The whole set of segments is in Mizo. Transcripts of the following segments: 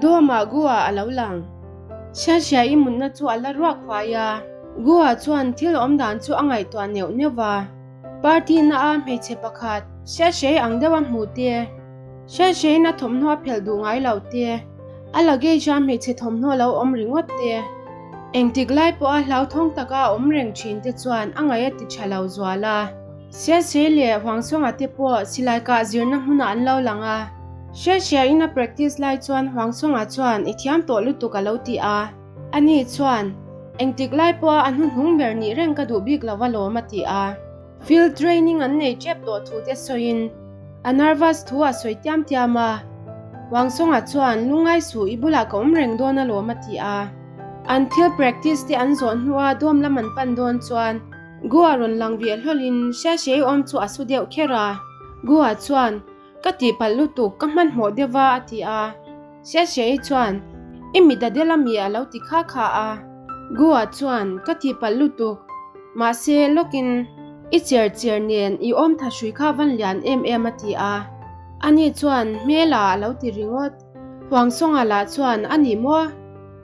Dawmah Gua a lo lang. Hriathriaii mutna chu a la ruak huai a. Gua chuan thil awmdan chu a ngaihtuah neuh neuh va. Party na a hmeichhe pakhat Hriathriaii ang deuh a hmuh te, Hriathriaiin a thawmhnaw a phelh duh ngai lo te, a luggage a hmeichhe thawmhnaw lo awm ringawt te, engtik lai pawha hlauthawng taka a awm reng thin te chuan a ngaih a ti tha lo zual a. Hriathriaii leh Huangsawnga te pawh silai kah zirna hmunah an lo lang a. Hriathriaiin a practice lai chuan Huangsawnga chuan i thiam tawh lutuk a lo ti a. Ani chuan, Engtik lai pawha a hnuhnung ber nih reng ka duh bik lo alawm a ti a. Field training an nei tep tawh thu te sawiin a nervous thu a sawi tiam tiam a. Wangsawnga chuan, Lungngai suh, i bulah ka awm reng dawn alawm a ti a. An thil practice te an zawh hnua dawm lam an pan dawn chuan Gua rawn lang ve hlawlin Hriahrei awm chu a su deuh kher a. Gua chuan, Ka tihpalh lutuk, ka hmanhmawh deuh va a ti a. Hriahrei chuan, I mit a del ami a lo ti kha kha a. Gua chuan, Ka tihpalh lutuk, mahse lawkin i cher cher nen i awm tha hrui kha van lian em em a ti a. Ani chuan, Hmela a lo ti ringawt. Huangsawnga lah chuan, A ni maw?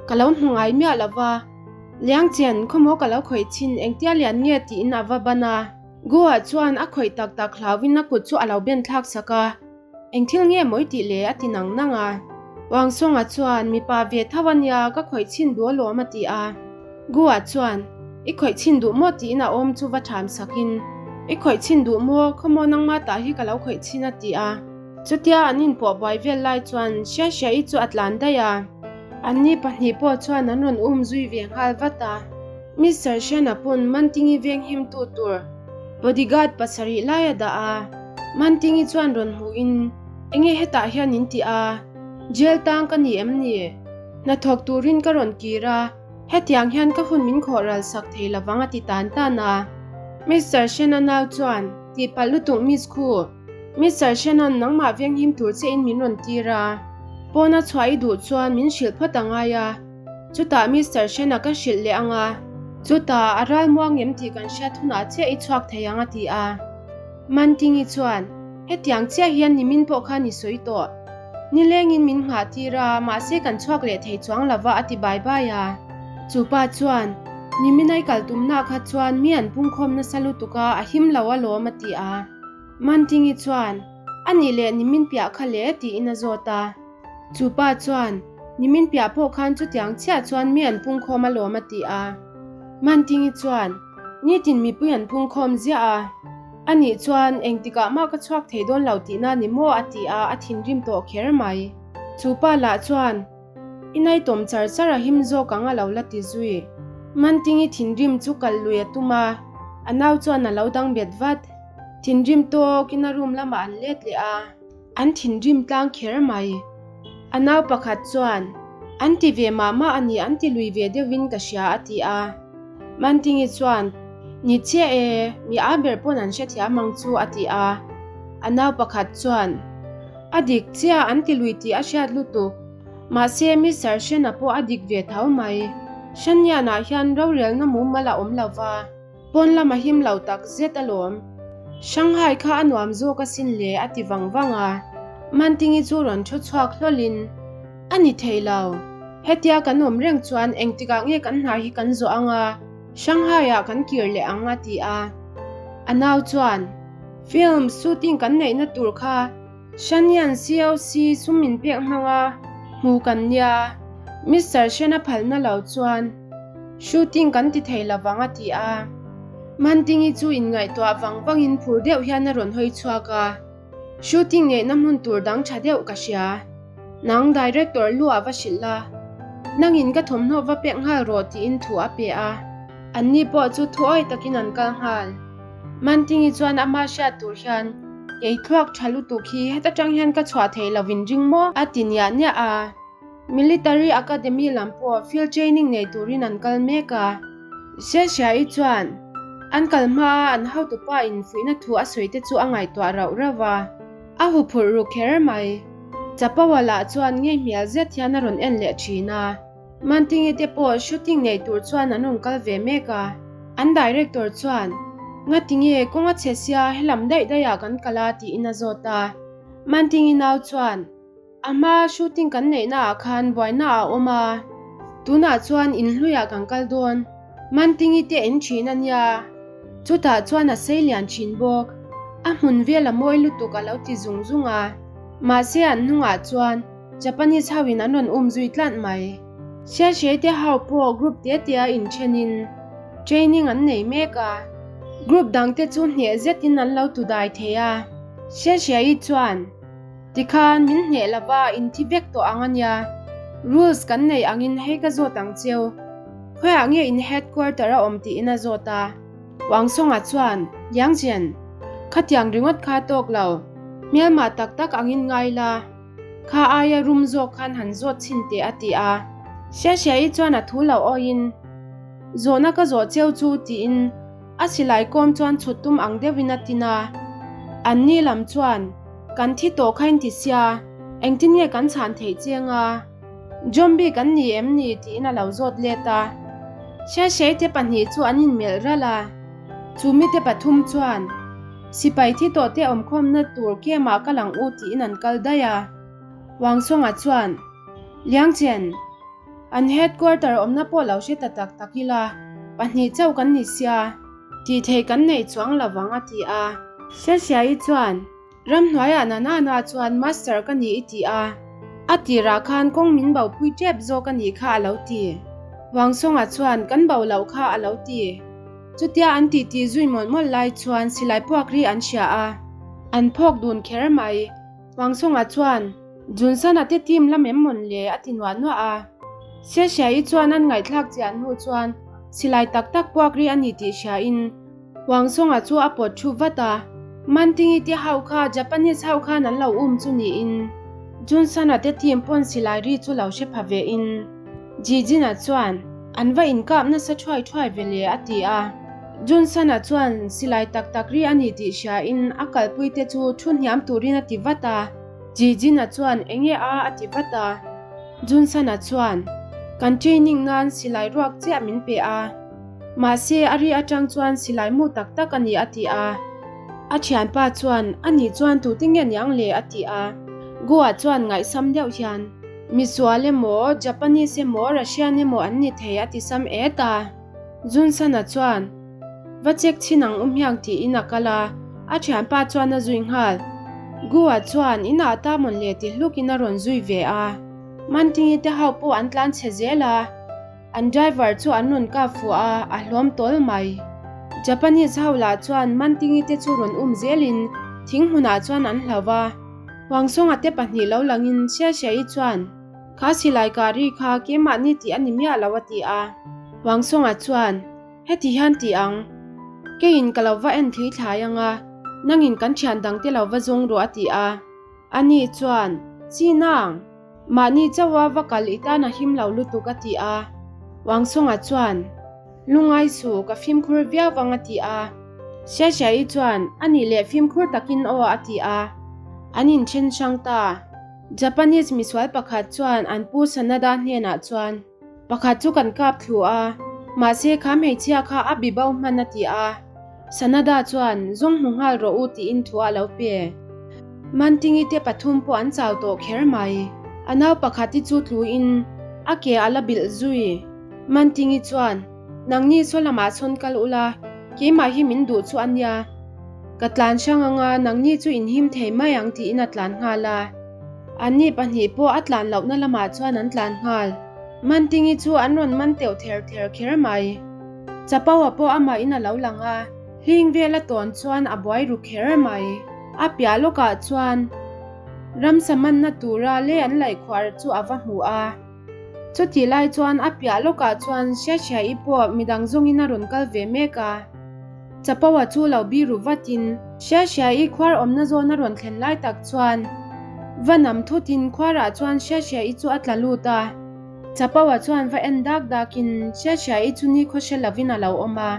Ka lo hmu ngai miah lo va. Liangchen, khawmaw ka lo khawih chin engtia lian nge tiin a va ban a. Goa chuan a khawih tak tak hlauhin a kut chu a lo ben thlak sak a, Eng thil nge mawi tih le a ti nang nang a. Wangsawnga chuan, Mipa ve tho a nia, ka khawih chhin duh alawm a ti a. Goa chuan, I khawih chhin duh maw tiin a awm chu va ṭham sakin, I khawih chhin duh maw, khawmaw nangma tah hi ka lo khawih chhin a ti a. Chutia an inpawh buai vel lai chuan Hriaihriahi chu a tlan daih a. Anni pahnih pawh chuan an rawn um zui ve nghal vat a. Mister Shena pawn Mantingi veng himtu tur bodyguard pasarih lai a dah a, Mantingi chuan rawn hmuhin, Enge hetah hian in ti a? Jail tang ka ni em ni? Hnathawk turin ka rawn kir a, hetiang hian ka hun min khawh ral sak thei lovang a ti tan tan a. Mister Shena nau chuan, Tihpalh lutuk Miss Khu, Mister Shannon nangmah veng him tur che in min rawn tir a, pawna chhuah i duh chuan min hrilh phawt a ngai a. Chutah Mister Shen-a ka hrilh leh ang a, chutah a ral muang em tih kan hriat hunah chiah i chhuak thei ang a ti a. Mantingi chuan, Hetiang chiah hian nimin pawh khan i sawi tawh. Nilengin min nghah tir a, mahse kan chhuak leh thei chuang lova a ti bai bai a. Chupa chuan, Nimin ai kal tumna kha chuan mi an pungkhawm nasa lutuk a, a him lo alawm a ti a. Mantingi chuan, A nih leh nimin piah kha le tiin a zawt a. Chu pa chuan, Nimin piah pawh khan chutiang chiah chuan mi an pungkhawm alawm a ti a. Mantingi chuan, Nitin mipui an pungkhawm ziah a. Anih chuan, engtikah mah ka chhuak thei dawn lo tihna ni maw a ti a, a thinrim tawh kher mai. Chu pa lah chuan, I naitawm char char a him zawk ang a lo la ti zui. Mantingi thinrim chu kal lui a tum a, a nau chuan a lo dang bet vat. Thinrim tawkin a room lamah an let leh a. An thinrim tlang kher mai. A nau pakhat chuan, An ti ve mah mah a ni, an ti lui ve deuhin ka hria a ti a. Mantingi chuan, Ni chiah e, mi a ber pawn an hrethiam ang chu a ti a. A nau pakhat chuan, A dik chiah, an ti lui tih a hriat lutuk. Mahse, Mister Hrena pawh a dik ve tho mai. Hrannianah hian rorelna mumal a awm lo va. Pawn lam a him lo tak zet alawm. Shanghai kha a nuam zawk asin le a ti vang vang a. Mantingi chu rawn thu chhuak hlawlin, A ni thei lo. Hetia kan awm reng chuan engtikah nge kan hna hi kan zawh ang a, Shanghai ah kan kir leh ang a ti a. A nau chuan, Film shooting kan neihna tur kha Shanian COC sum min pek hmang a, hmu kan nia. Mister Shen a phalna lo chuan shooting kan ti thei lovang a ti a. Mantingi chu inngaihtuah vang vangin phur deuh hian a rawn hawi chhuak a. Shooting neihna hmun tur dang tha deuh ka hria. Nang director lu ah va hrilh la. Nangin ka thawmhnaw va pek nghal rawh tiin thu a pe a. Anni pawh chu thuawi takin an kal nghal. Mantingi chuan ama hriat tur hian, Kei thluak tha lutuk hi heta tang hian ka chhuah theih lo in ring maw? a ti niah niah a. Military Academy lam pawh field training nei turin an kal mek a. Hriathriaii chuan an kal hmaa an hotupa in fuihna thu a sawi te chu a ngaihtuah rauh rauh va, a huphurh ru kher mai. Chapoa lah chuan ngei hmel zet hian a rawn en leh thin a. Mantingi te pawh shooting nei tur chuan an rawn kal ve mek a, an director chuan, Ngatinge kawng a chhe sia helam daih daih ah kan kal a tiin a zawt a. Mantingi nau chuan, A hma shooting kan neihna ah khan buaina a awm a, tunah chuan inhluiah kan kal dawn. Mantingi te in thin a nia, chutah chuan a sei lian thin bawk. A hmun vel a mawi lutuk a lo ti zung zung a, mahse an hnungah chuan Japanese ho in an rawn um zui tlat mai. Siahrei te ho pawh group te te a inthen in training an nei mek a, group dang te chu hneh zet in an lo tu dai thei a. Siahrei chuan tikhan min hneh lova in thi vek tawh ang a nia, rules kan nei angin hei ka zawt ang cheu, khawiah nge in headquarter a awm tiin a zawt a. Wang Song-a chuan, Liang Jian, khatiang ringawt kha tawk lo, hmelmah tak tak angin ngai la. Kha aia rum zawk khan han zawt chhin teh a ti a. Xiaxiayi chuan a thu lo awiin, Zawhna ka zawh cheu chu tiin a silai kawm chuan chhut tum ang deuhin a tin a. Anni lam chuan, Kan thi tawh kha in ti sia, engtin nge kan chhan theih cheng a? Zombie kan ni em ni? tiin a lo zawt let a. Xiaxiayi te pahnih chu an inmelh ralh a. Chu mite pathum chuan, Sipai thi tawh te awmkhawmna tur kemah ka lang u tiin an kal daih a. Wang Song-a chuan, Liangchen, an headquarter awmna pawh lo hre ta tak tak ila, pahnih chauh kan ni sia, tih theih kan nei chuang lo vang a ti a. Xiaxiayi chuan, Ramhnuaiah Nanana chuan Master ka ni i ti a, a tirah khan kawng min bo pui tep zawk a nih kha a lo ti. Wangsonga chuan kan bo loh kha a lo ti. Chutia an titi zui mawlh mawlh lai chuan silai puak ri an hria a, an phawk dun kher mai. Wangsonga chuan, Junsana te team lam em mawn le a ti nuah nuah a. Siasia-i chuan an ngaihthlak chiah hnu chuan silai tak tak puak ri a ni tih hriain, Huang Songa chu a pawt thu vat a, Mantingi te ho kha Japanese ho khan an lo um chu niin Junsana te team pawn silai ri chu lo hre pha ve in Jijina chuan an va inkap nasa thuai thuai ve le a ti a. Junsana chuan silai tak tak ri a ni tih hria in a kalpui te chu thu hniam turin a ti vat a. Jijina chuan enge a a ti vat a. Junsana chuan kan training nan silai ruak chiah min pe a. Mahse, a ri atang chuan silai mu tak tak a ni a ti a. A thianpa chuan, A nih chuan tute nge niang le? a ti a. Goa chuan ngaihsam deuh hian, Misual emaw, Japanese emaw, Russian emaw an ni thei a ti sam et a. Junsana chuan, Va check chhin ang u hmiang tiin a kal a, a thianpa chuan a zui nghal. Goa chuan, Inah ta mawn le ti hlukin a rawn zui ve a. Mantingi te ho pawh an tlan chhe zel a. An driver chu an rawn kap fuh a, a hlawm tawl mai. Japanese ho lah chuan Mantingi te chu rawn um zelin thing hmunah chuan an hlau va. Huangsawnga te pahnih lo langin Xiaxiayi chuan, Kha silai kah ri kha keimahni tih a ni miah lo a ti a. Huangsawnga chuan, Heti hian ti ang, keiin ka lo va en thli thlai ang a, nangin kan thian dangte lo va zawng rawh a ti a. Ani chuan, Chi nang! Mahni chauha va kal i tan a him lo lutuk a ti a. Wangsawnga chuan, Lungai suh, ka fimkhur viau vang a ti a. Xiaxiayi chuan, A nih leh fimkhur takin aw a ti a. An inthen hrang ta. Japanese misual pakhat chuan an pu Sanada hnenah chuan, Pakhat chu kan kap thlu a, mahse kha hmeichhia kha a bi bo hman a ti a. Sanada chuan, Zawng hmu nghal rawh u tiin thu a lo pe. Mantingi te pathum pawh an chau tawh kher mai. A nau pakhat i chu tluin a ke a la bilh zui. Mantingi chuan, Nangni saw lamah sawn kal ula, keimah hi min duh chu a nia. Ka tlan hrang anga nangni chu inhim thei mai ang tiin a tlan nghal a. Anni pahnih pawh a tlan lohna lamah chuan an tlan nghal. Mantingi chu an rawn man teuh ther ther kher mai. Chapo-a pawh amahin a lo lang a, hling vel a tawn chuan a buai ru kher mai. A piah lawkah chuan ramsa manna tura lei an laih khuar chu a va hmu a. Chutih lai chuan a piah lawkah chuan Hriathriaii pawh midang zawngin a rawn kal ve mek a. Chapo-a chu lo biru vatin Hriathriaii khuar awmna zawn a rawn thlen lai tak chuan va nam thutin khuarah chuan Hriathriaii chu a tla lut a. Chapo-a chuan va en dak dakin Hriathriaii chu nikhaw hre lovin a lo awm a.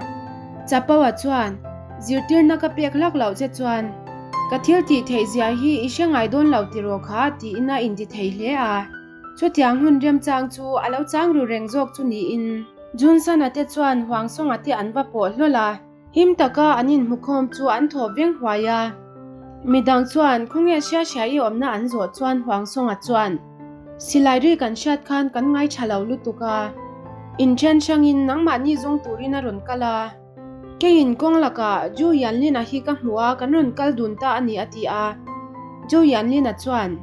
Chapo-a chuan, Zirtirna ka pek hlak loh che chuan ka thil tih theih zia hi i hre ngai dawn lo tiraw kha tiin a inti thei hle a. Chutiang hun remchang chu a lo chang ru reng zawk chu niin Junsana te chuan Huangsawnga te an va pawh hlawl a, him taka an inhmukhawm chu an thaw veng huai a. Midang chuan khawnge Xia Xia i awmna an zawh chuan Huang Song-a chuan, Silai ri kan hriat khan kan ngai tha lo lutuk a, inthen hrangin nangmahni zawng turin a rawn kal a. Keiin kawng lakah Zhu Yanlin-a hi ka hmu a, kan rawn kal dun ta a ni a ti a. Zhu Yanlin-a chuan,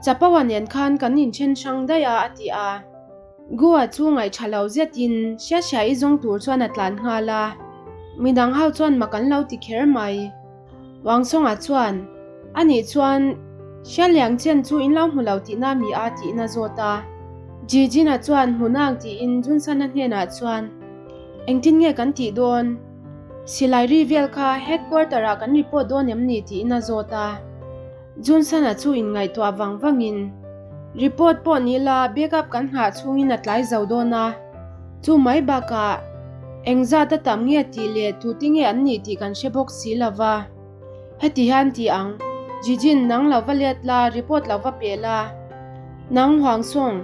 Chapo-a nen khan kan inthen hrang daih a a ti a. Gua chu ngaihṭha lo zetin Xia Xia i zawng tur chuan a tlan nghal a, midang ho chuan mak an lo ti kher mai. Wang Song-a chuan, A nih chuan Xia Liang Chen chu in lo hmu lo tihna mi a tiin a zawt a. Ji Jin-a chuan hmu nang tiin Jun San-a hnenah chuan, Engtin nge kan tih dawn? Silai ri vel kha headquarter-ah kan report dawn em ni tiin a zawt a. Johnson-a chu inngaihtuah vang vangin, Report pawh ni la, backup kan nghah chhungin a tlai zo dawn a. Chu mai bakah, engzat a tam nge tih leh tute nge an nih tih kan hre bawk si lo va. Heti hian ti ang, Jijin, nang lo va let la, report lo va pe la. Nang Huangsong,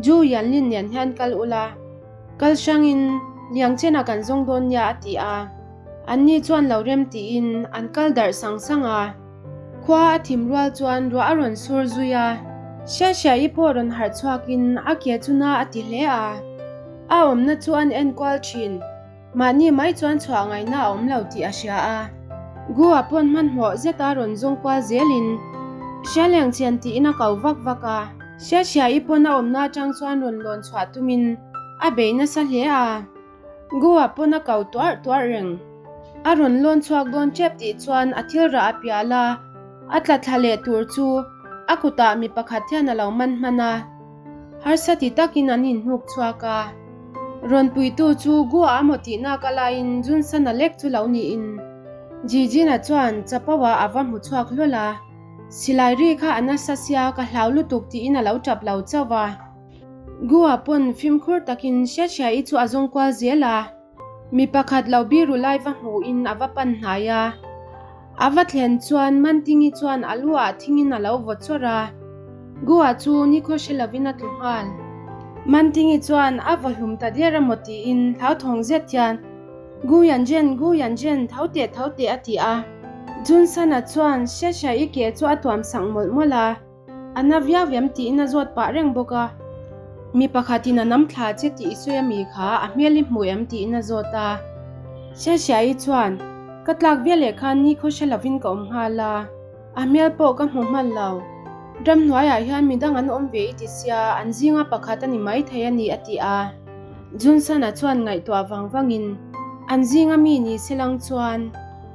Ju Yanlin nen hian kal ula. Kal hrangin, Liangchena kan zawng dawn nia a ti a. Anni chuan lo rem tiin an kal darh sang sang a. Khua a thim rual chuan ruah a rawn sur zui a. Hria hria-i pawh rawn harh chhuakin a ke chu na a ti hle a. A awmna chu an enkual thin. Mahni mai chuan chhuah ngaihna a awm lo tih a hria a. Gu-a pawn hmanhmawh zeta rawn zawng kual zelin Hria leng chian tiin a ko vak vak a. Hria hria-i pawn a awmna atang chuan rawn lawn chhuah tumin a bei nasa hle a. Goa pawn a kau tuarh tuarh reng. A rawn lawn chhuak dawn tep tih chuan a thil rah a pial a, a tla thla leh tur chu a kutah mi pakhat hian a lo man hman a. Harsa ti takin an inhnuk chhuak a. Rawn puitu chu Goa a maw tihnak a laiin Junsan-a lek chu lo niin Jijin-a chuan Chapo-a a va hmu chhuak hlawl a. Silai ri kha a nasa sia ka hlau lutuk tiin a lo tap lo chauh va. Goa pawn fimkhur takin Hriathriaii chu a zawng kual zel a, mi pakhat lo biru lai va hmuhin a va pan hnai a. A va thlen chuan Mantingi chuan a lu ah thingin a lo vaw chawrh a, Goa chu nikhaw hre lovin a tlu nghal. Mantingi chuan a vaw hlum ta der emaw tiin hlauthawng zet hian, Gu Yanzhen, Gu Yanzhen, tho teh, tho teh a ti a. Junsana chuan Hriathriaii ke chu a tuam sak mawlh mawlh a. A na viau em tiin a zawt pah reng bawk a. Mi pakhatin a nam thla che tih i sawi a mi kha a hmel i hmu em tiin a zawt a. Hriathriaii chuan, Ka tlak vial leh khan ni khaw hre lovin ka awm nghal a, a hmel pawh ka hmu hman lo. Ramhnuaiah hian midang an awm ve i ti sia, an zinga pakhat a ni maithei a ni a ti a. Junsana chuan ngaihtuah vang vangin, An zinga mi ni se lang chuan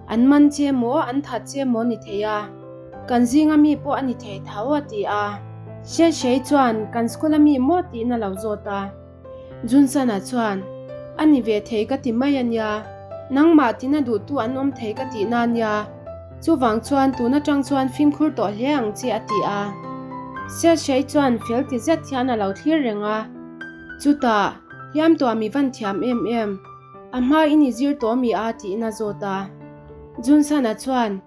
an man che maw, an that che maw ni thei a. Kan zinga mi pawh a ni thei tho a ti a. Hriathrei chuan kan school a mi maw tiin a lo zawt a. Junsana chuan, A ni ve thei ka ti mai a nia, nangmah tina duhtu an awm thei ka tihna a nia, chuvang chuan tun atang chuan fimkhur tawh hle ang che a ti a. Hriathrei chuan fel ti zet hian a lo thlir reng a. Chutah, hliam tuah mi van thiam em em, a hma i ni zir tawh mi a tiin a zawt a. Junsana chuan,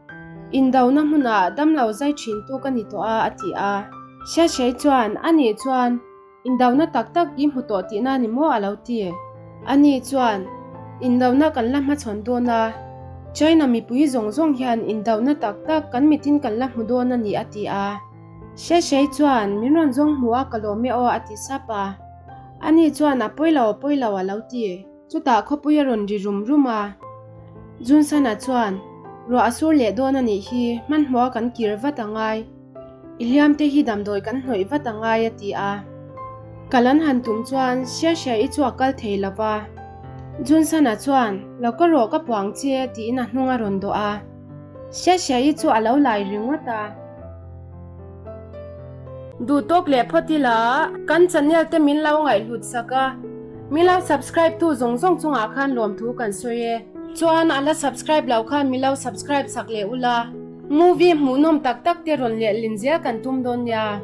Indona hmunah damlo zai thintu ka ni tawh a, a ti a. Hriathrei chuan, A nih chuan, indona tak tak i hmu tawh tihna ni maw? a lo ti. Ani chuan, Indona kan la hmachhawn dawn a, China mipui zawng zawng hian indona tak tak kan mitin kan la hmu dawn a ni, a ti a. Hriathrei chuan, Min rawn zawng hmu a, ka lawm e aw, a ti sap a. Ani chuan, A pawi lo, a pawi lo, a lo ti. Chutah khawpui a rawn ri rum rum a, Junsana chuan, Ruah a sur leh dawn a nih hi, hmanhmawha kan kir vat a ngai. I hliam te hi damdawi kan hnawih vat a ngai a ti a. Kal an han tum chuan Xia Xia i chu a kal thei lo va. Junsana chuan, Lo ka rawh ka puang che tiin a hnung a rawn dawh a. Xia Xia i chu a lo lai ringawt a. Duh tawk leh phawt ila kan channel te min lo ngaihhlut sak a, min lo subscribe tu zawng zawng chungah khan lawmthu kan sawi e. Chuan a la subscribe loh khan min lo subscribe sak leh ula, movie hmuhnawm tak tak te rawn lehlin zel kan tum dawn nia.